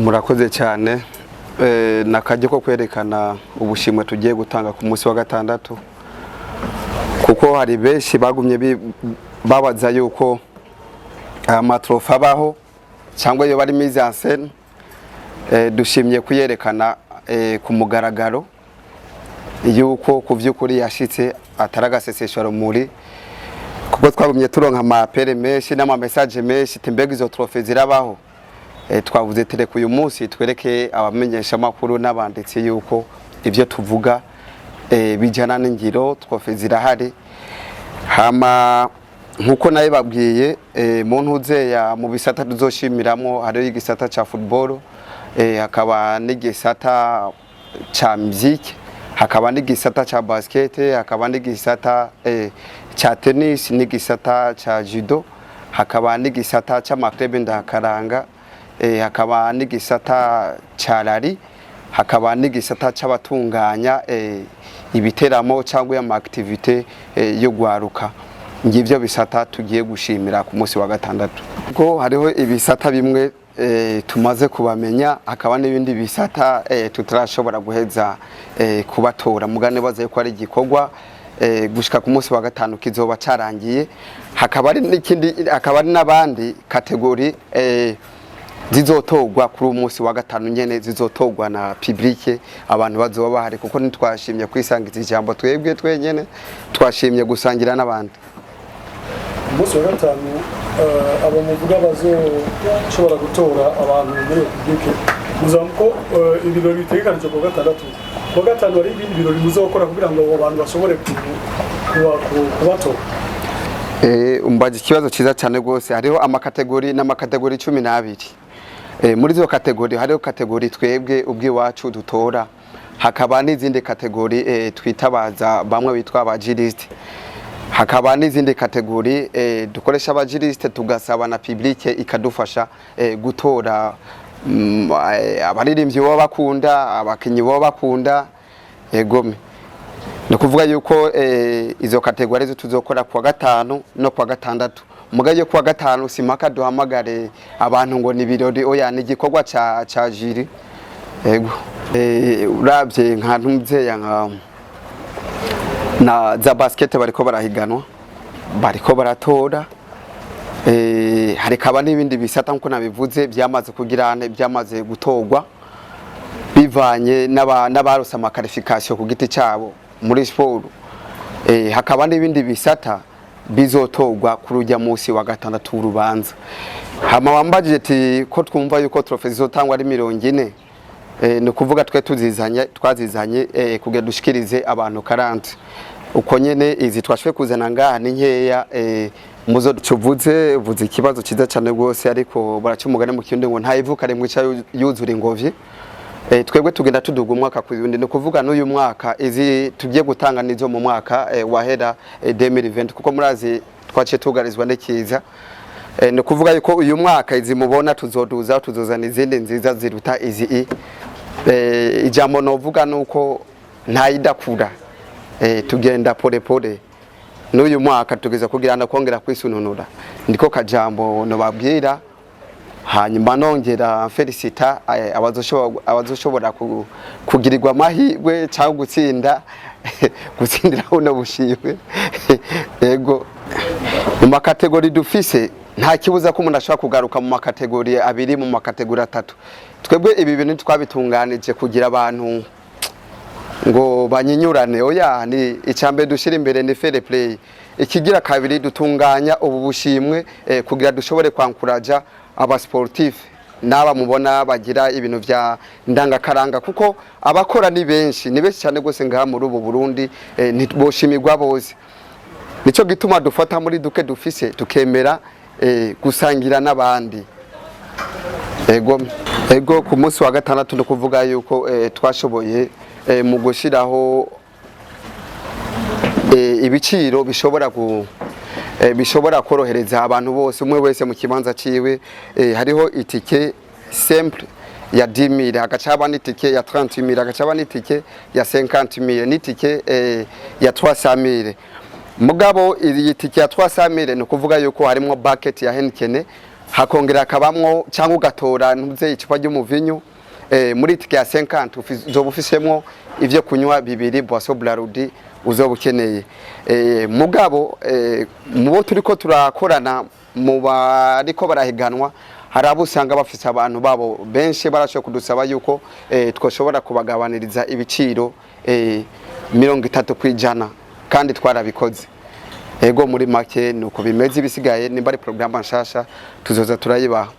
Murakoze cyane. Nakaryo ko kwerekana ubushimwe tugiye gutanga ku munsi wa gatandatu, kuko hari benshi bagumye babaza yuko aya ma trophées abaho cyangwa iyo bari mise en scène. Dushimye kuyerekana ku mugaragaro yuko ku vy'ukuri yashitse, atari agaseseshwarumuri, kuko twagumye turonka ama appels menshi n'ama messages menshi ati: "Mbega izo trophées zirabaho?" Twavuze tereka uyu munsi twereke abamenyeshamakuru n'abanditsi yuko ibyo tuvuga bijyana n'ingiro. Trophées zirahari. Hama nkuko nayo babwiye, mu ntuzeya mu bisata tuzoshimiramo hariho igisata ca football, hakaba n'igisata ca musique, hakaba n'igisata ca basket, hakaba n'igisata ca tennis, n'igisata ca judo, hakaba n'igisata c'ama clubs ndakaranga, hakaba n'igisata ca rallye, hakaba n'igisata c'abatunganya ibiteramo cyangwa ama activités yo gwaruka. Ngivyo bisata tugiye gushimira ku munsi wa gatandatu. Ko hariho ibisata bimwe tumaze kubamenya, hakaba n'ibindi bisata tutarashobora guheza kubatora. Mugane baza yuko ari igikorwa gushika ku munsi wa gatanu kizoba carangiye. Hakaba ari n'ikindi, hakaba ari n'abandi catégories zizotogwa kuri uwo munsi wa gatanu nyene, zizotogwa na public, abantu bazoba bahari, kuko ntitwashimye kwisangiza ijambo twebwe twenyene, twashimye gusangira n'abandi. Umunsi wa gatanu, abo muvuga bazoshobora gutora abantu muri public, muzaba ko ibirori bitegekanijwe ku wa gatandatu. Ku wa gatanu hari ibindi birori muzokora kugira ngo abo bantu bashobore kubatora? Umbaza ikibazo cyiza cyane rwose. Hariho ama catégories n'ama catégories 12. Muri izo catégories hariho catégorie twebwe ubw'iwacu dutora, hakaba n'izindi catégories twitabaza bamwe bitwa aba juristes, hakaba n'izindi catégories dukoresha aba juristes, tugasaba na public ikadufasha gutora abaririmbyi baba bakunda, abakinyi baba bakunda. Egome, ni ukuvuga yuko izo catégories arizo tuzokora kuwa gatanu no kuwa gatandatu. Mugayo kuwa gatanu simpaka duhamagare abantu ngo ni ibirori, oya, ni igikorwa ca jury. Ego, uravye nka ntumzeya nka na za basket bariko barahiganwa, bariko baratora. Harikaba n'ibindi bisata nkuko nabivuze byamaze kugira byamaze gutorwa bivanye n'abarose ama qualifications ku giti cyabo muri siporo. Hakaba n'ibindi bisata bizotorwa kuri ujya munsi wa gatandatu w'urubanza. Hama wambajije ati ko twumva yuko trophées zizotangwa ari 40. Ni ukuvuga twe tuzizanye, twazizanye kugira dushikirize abantu 40 uko nyene. Izi twashoboye kuzana ngaha ni nkeya. Muzo tuvuze, uvuze ikibazo cyiza cyane rwose, ariko baraca umugani mu Kirundi ngo ntayivuka rimwe ica yuzura ingobyi. Twebwe tugenda tuduga umwaka ku wundi. Ni ukuvuga n'uyu mwaka izi tugiye gutanga nizo mu mwaka wahera, 2020, kuko murazi twaciye tugarizwa n'ikiza. Ni ukuvuga yuko uyu mwaka izi mubona tuzoduza, tuzozana izindi nziza ziruta izi. Ijambo novuga nuko ntayidakura, tugenda pole pole. N'uyu mwaka tugeza kugira ngo kongera kwisununura, ndiko kajambo nobabwira. Hanyuma nongera félicita abazoshobora kugirirwa amahirwe cyangwa gutsindira buno bushimwe. Ego, mu ma catégories dufise nta kibuza ko umuntu ashobora kugaruka mu ma catégories abiri, mu ma catégories atatu. Twebwe ibi bintu twabitunganije kugira abantu ngo banyinyurane, oya. Ni icambere dushira imbere ni fair play. Ikigira kabiri, dutunganya ubu bushimwe kugira dushobore kwankuraja aba sportif n'aba mubona bagira ibintu vya ndangakaranga, kuko abakora ni benshi, ni benshi cyane gose ngaha muri ubu Burundi. Ntiboshimirwa bose. Nico gituma dufata muri duke dufise tukemera gusangira n'abandi. Ego, ego, ku munsi wa gatandatu no kuvuga yuko twashoboye mu gushiraho ibiciro bishobora korohereza abantu bose, umwe wese mu kibanza ciwe. Hariho itike simple ya 10,000, hagaca haba n'itike ya 30,000, hagaca haba n'itike ya 50,000, n'itike ya 300,000. Mugabo iyi tike ya 300,000 ni ukuvuga yuko harimo bucket ya Heineken, Hakongera hakabamwo cyangwa ugatora ntuze icupa ry'umuvinyu. Muri tike ya 50 uzoba ufisemwo ivyo kunywa bibiri, boisson Brarudi uzoba ukeneye. Mugabo mubo turiko turakorana, mu bariko barahiganwa, hari abo usanga bafise abantu babo benshi, barashobora kudusaba yuko twoshobora kubagabaniriza ibiciro 30%, kandi twarabikoze. Ego, muri make nuko bimeze. Ibisigaye nimba ari porogaramu nshasha tuzoza turayibaha.